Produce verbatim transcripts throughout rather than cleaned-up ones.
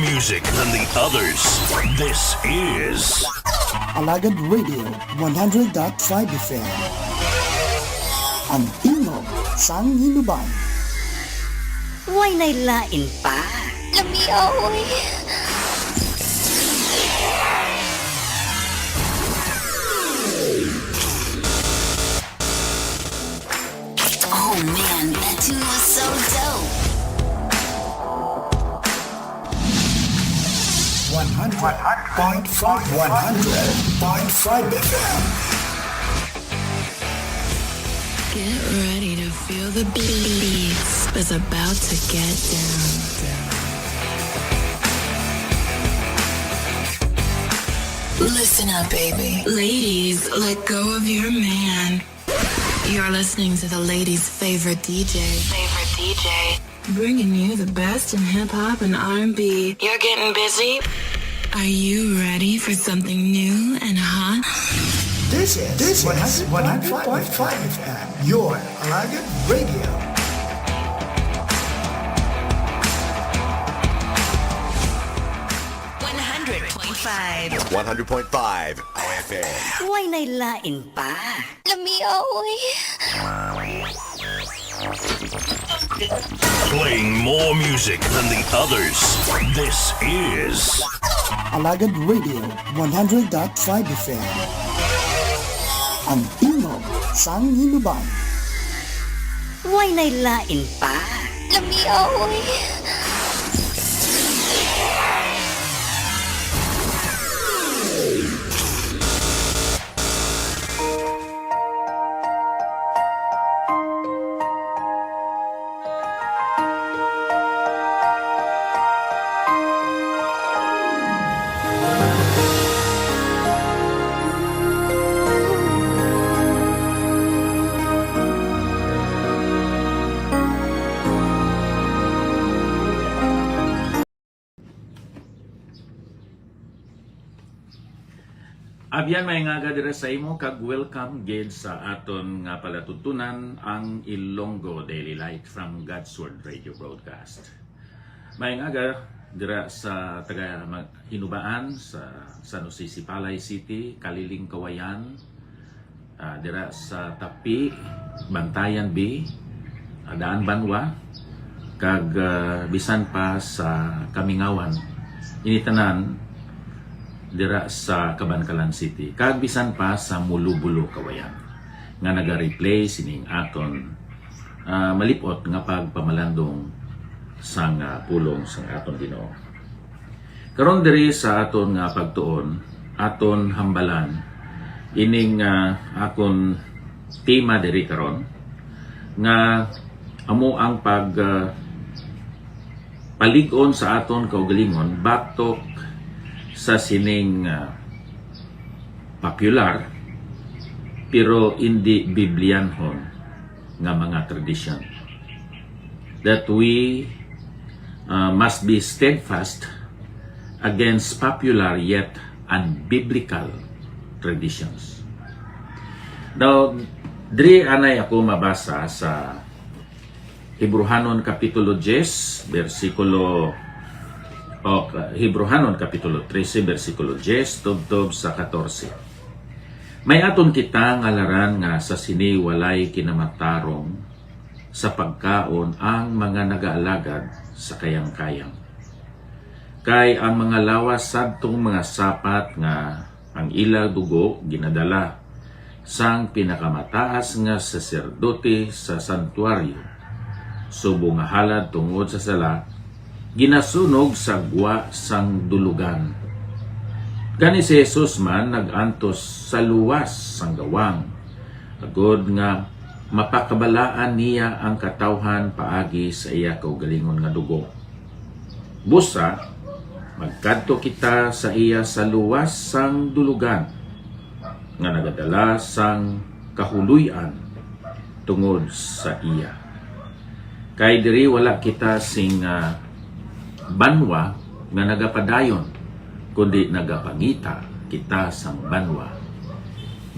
music than the others. This is Alagad Radio one hundred dot five F M. Ang tingog sang Hinubaan. Way nay lain pa. Lamia, oy. Oh man, that tune was so dope. One hundred point five, one hundred point five F M. Get ready to feel the beats. It's about to get down. Listen up, baby. Ladies, let go of your man. You're listening to the ladies' favorite D J. Favorite D J. Bringing you the best in hip hop and R and B. You're getting busy? Are you ready for something new and hot? This is, this is one hundred point five F M, your Alagad Radio. One hundred point five. One hundred point five F M. Way nay lain pa. Lamia, oy. Playing more music than the others. This is Alagad Radio one hundred dot five F M. Ang tingog sang Hinubaan. Way nay lain pa. Lamia, oy. Abyan, maayong aga dira sa imo, kag welcome gid sa aton nga palatuntunan, ang Ilonggo Daily Light from God's Word Radio Broadcast. Maayong aga dira sa taga ma-, Hinubaan, sa San Jose Sipalay City, Caliling, Cauayan, ah, dira sa Tapi, Bantayan B, ah, Daan Banwa, kag, ah, bisan pa sa Kamingawan. Ini tanan dira sa Kabankalan City, kag bisan pa sa Mulobulo, Cauayan, nga naga-replay sining aton, ah, malip-ot nga pagpamalandong sang, ah, pulong sang aton Ginoo. Karon diri sa aton nga pagtuon, aton hambalan ining, ah, akon tema diri karon, nga amo ang pag, ah, palig-on sa aton kaugalingon batok sa sining, ah, popular pero indi Biblianhon nga mga tradisyon. That we, uh, must be steadfast against popular yet unbiblical traditions. Now, diri anay ako mabasa sa Hebrehanon Kapitulo diyes, bersikulo, o, Hebrehanon Kapitulo trese, bersikulo diyes, tubtob sa katorse. May-aton kita nga laran nga sa sini walay kinamatarong sa pagkaon ang mga nagaalagad sa kayangkayang. Kay ang mga lawas sadtong mga sapat nga ang ila dugo ginadala sang pinakamataas nga saserdote sa santuaryo, subong nga halad tungod sa sala, ginasunog sa gwa sang dulugan. Gani si Jesus man nag-antos sa luwas sang gawang, agod nga mapakabalaan niya ang katawhan paagi sa iya kaugalingon nga dugo. Busa, magkadto kita sa iya sa luwas sang dulugan, nga nagadala sang kahuloy-an tungod sa iya. Kay diri wala kita sing, ah, banwa nga nagapadayon, kundi nagapangita kita sang banwa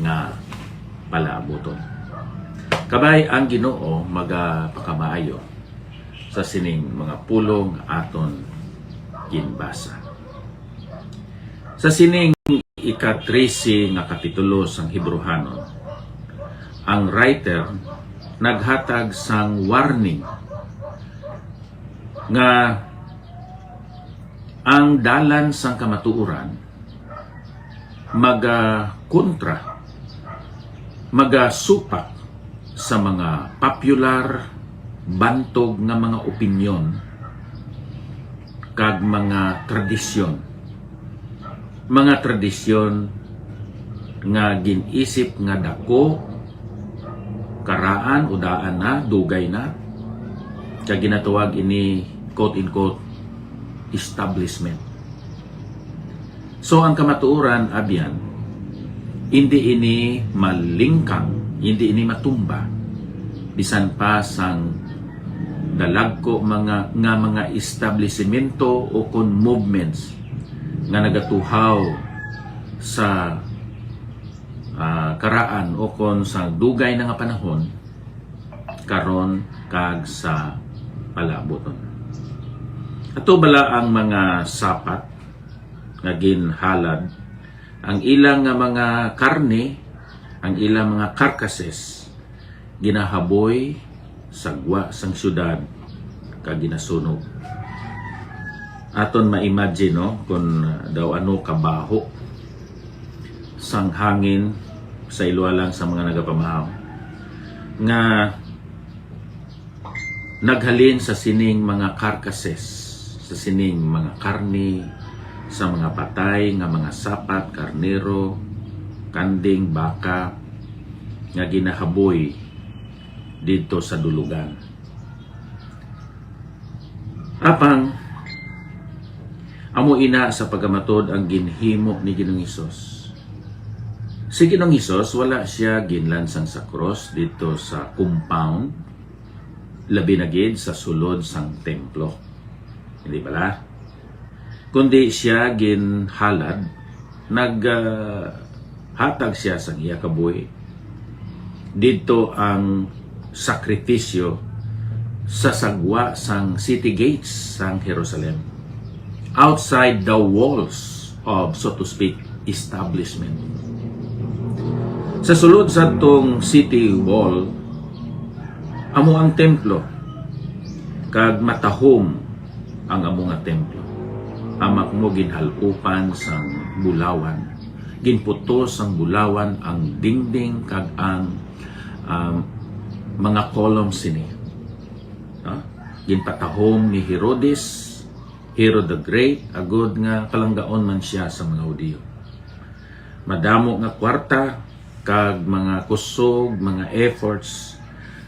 nga palaabuton. Kabay ang Ginoo magapakamaayo sa sining mga pulong nga aton ginbasa. Sa sining ika-trese nga kapitulo sang Hebrehanon, ang writer naghatag sang warning nga ang dalan sang kamatuoran magakontra, magasupak sa mga popular, bantog nga mga opinyon kag mga tradisyon. Mga tradisyon nga gin-isip nga dako, karaan o daan na, dugay na, kag ginatawag ini, quote-unquote, establishment. So, ang kamatuoran, abyan, hindi ini malingkang, hindi ini matumba, bisan pa sang dalagko mga, nga mga establisimento o kon movements nga nagatuhaw sa, ah, karaan o kon sa dugay na nga panahon, karon kag sa palaabuton. Ato bala ang mga sapat nga ginhalad, ang ila nga mga karne, ang ila mga carcasses, ginahaboy sa gwa sang siyudad kag ginasunog. Aton ma-imagine, no, kung, uh, daw ano kabaho sang hangin sa ilo lang sa mga nagapamahaw nga naghalin sa sining mga carcasses, sa sining mga karne, sa mga patay nga mga sapat, karnero, kanding, baka, nga ginahaboy didto sa dulugan. Apang, amo ina sa pagkamatud ang ginhimo ni Ginoong Hesus. Si Ginoong Hesus, wala siya ginlansang sa cross didto sa compound, labi na gid sa sulod sang templo. Hindi bala? Kundi siya ginhalad, nag, ah, hatag siya sang iya kabuhi. Didto ang sakripisyo sa sagwa sang city gates sang Jerusalem, outside the walls of, so to speak, establishment. Sa sulod sa tong city wall, amo ang templo, kag matahom ang amo nga templo. Amak mo ginhal-upan sang bulawan, ginputos sang bulawan ang dingding kag ang, um, mga columns sini. Ha? Ginpatahom ni Herodes, Herod the Great, agod nga palanggaon man siya sa mga Hudiyo. Madamo nga kwarta kag mga kusog, mga efforts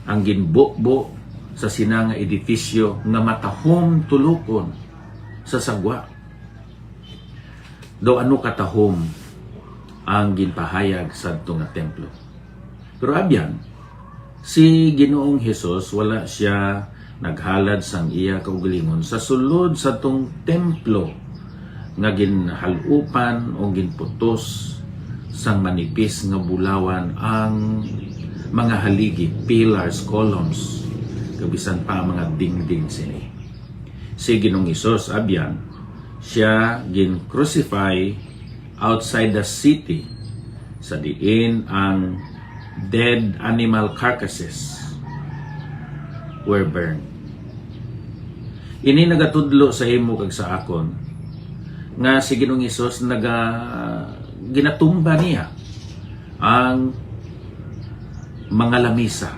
ang ginbubo sa sina nga edifisyo nga matahom tulokon sa sagwa. Daw ano katahom ang ginpahayag sadto nga templo. Pero abyan, si Ginoong Hesus, wala siya naghalad sang iya kaugalingon sa sulod sa tong templo nga ginhal-upan o ginputos sang manipis nga bulawan ang mga haligi, pillars, columns, kag bisan pa ang mga dingding sini. Si Ginoong Hesus, abyan, siya gin-crucify outside the city, sa diin ang dead animal carcasses were burned. Ini nagatudlo sa imo kag sa akon nga si Ginoong Hesus naga-, ginatumba niya ang mga lamisa.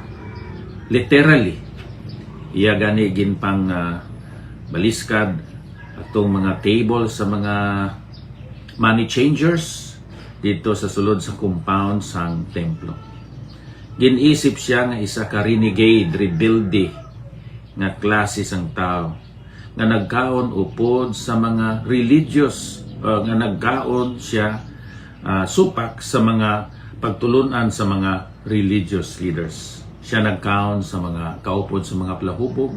Literally, iya gani ginpang, ah, baliskad atong mga table sa mga money changers dito sa sulod sa compound sang templo. Gin-isip siya nga isa ka renegade, rebelde nga klase sang tawo nga nagkaon upod sa mga religious, uh, nga nagkaon siya, uh, supak sa mga pagtulun-an sa mga religious leaders. Siya nagkaon sa mga kaupod sa mga palahubog,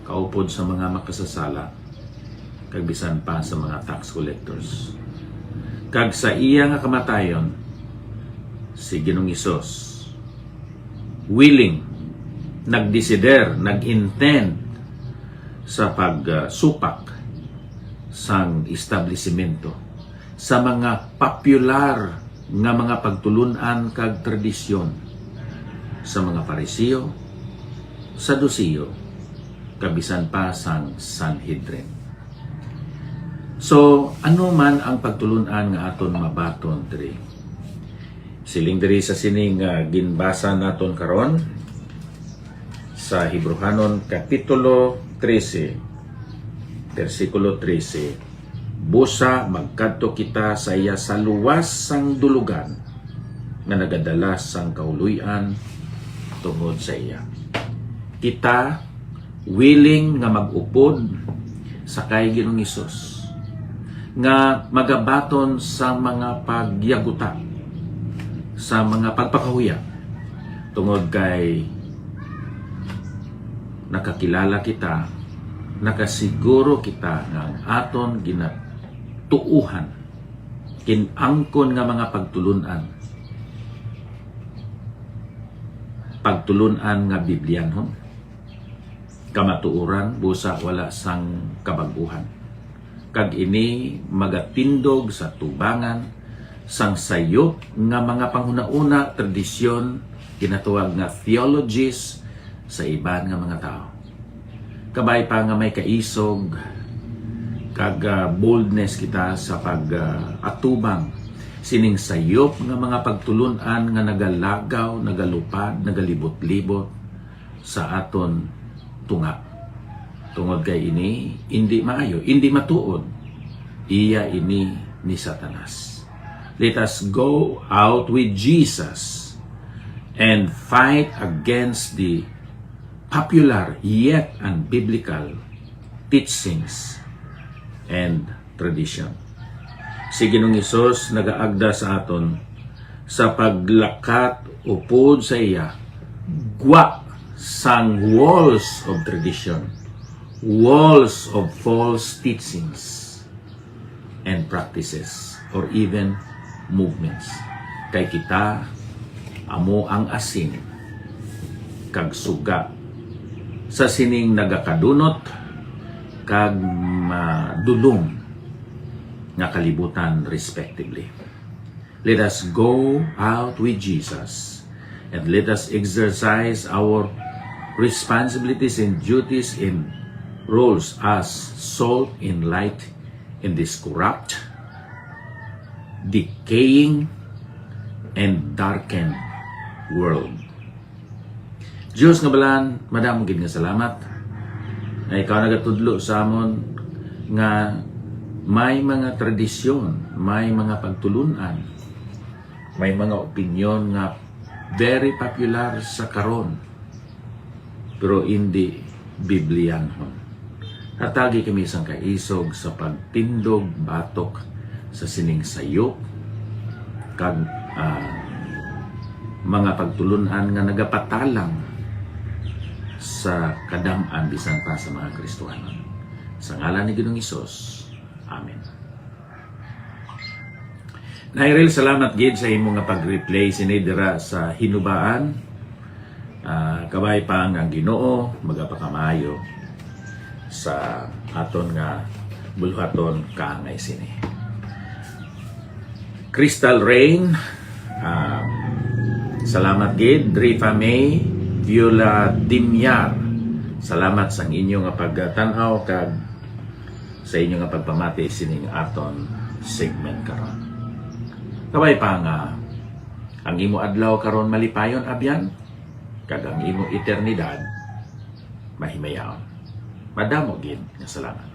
kaupod sa mga makasasala, kag bisan pa sa mga tax collectors. Kag sa iya nga kamatayon, si Ginoong Hesus willing, nagdesider, nag-intend sa pagsupak sang establisimento, sa mga popular nga mga pagtulun-an kag tradisyon, sa mga Fariseo, Saduceo, kag bisan pa sang Sanhedrin. So, ano man ang pagtulun-an nga aton mabaton diri? Siling diri sa sining, ah, ginbasa naton karon, sa Hebrehanon Kapitulo trese, bersikulo trese, "Busa magkadto kita sa iya sa luwas sang dulugan nga nagadala sang kahuloy-an tungod sa iya." Kita willing nga mag-upod sa kay Ginoong Hesus, nga magabaton sa mga pagyaguta, sa mga pagpakahuya, tungod kay nakakilala kita, nakasiguro kita nga ang aton ginatuohan, kinangkon nga mga pagtulun-an, pagtulun-an nga Biblianhon, kamatuoran, busa wala sang kabag-uhan. Kag ini magatindog sa tubangan sang sayop nga mga panghunahuna, tradisyon, ginatawag nga theologies sa iban nga mga tawo. Kabay pa nga may kaisog kag, ah, boldness kita sa pag, ah, atubang sining sayop nga mga pagtulun-an nga nagalagaw, nagalupad, nagalibot-libot sa aton tunga. Tungod kay ini indi maayo, indi matuod, iya ini ni Satanas. Let us go out with Jesus and fight against the popular yet unbiblical teachings and tradition. Si Ginoong Hesus nagaagda sa aton sa paglakat upod sa iya, gwa sang walls of tradition, walls of false teachings and practices, or even movements. Kay kita amo ang asin kag suga sa sining nagakadunot kag madulom nga kalibutan, respectively. Let us go out with Jesus, and let us exercise our responsibilities and duties and roles as salt and light in this corrupt, decaying, and darkened world. Dios nga balaan, madamo gid nga salamat nga ikaw nagatudlo sa amon nga may mga tradisyon, may mga pagtulun-an, may mga opinyon nga very popular sa karon, pero indi Biblianhon. Hatagi kami sang kaisog sa pagtindog batok sa sining sayop kag, ah, mga pagtulun-an nga nagapatalang sa kadam-an bisan pa sa mga Kristohanon. Sa ngalan ni Ginoong Hesus, amen. Nairil, salamat gid sa imo nga pag-replay sini dira sa Hinubaan. Ah, kabay pa nga ang Ginoo magapakamaayo sa aton nga buluhaton kaangay sini. Crystal Rain, ah, salamat gid. Drifa May, Viola Dimyar, salamat sang inyo nga pagtan-aw kag sa inyo nga pagpamati sining aton segment karon. Kabay pa nga ang imo adlaw karon malipayon, abyan, kag ang imo eternidad mahimayaon. Madamo gid nga salamat.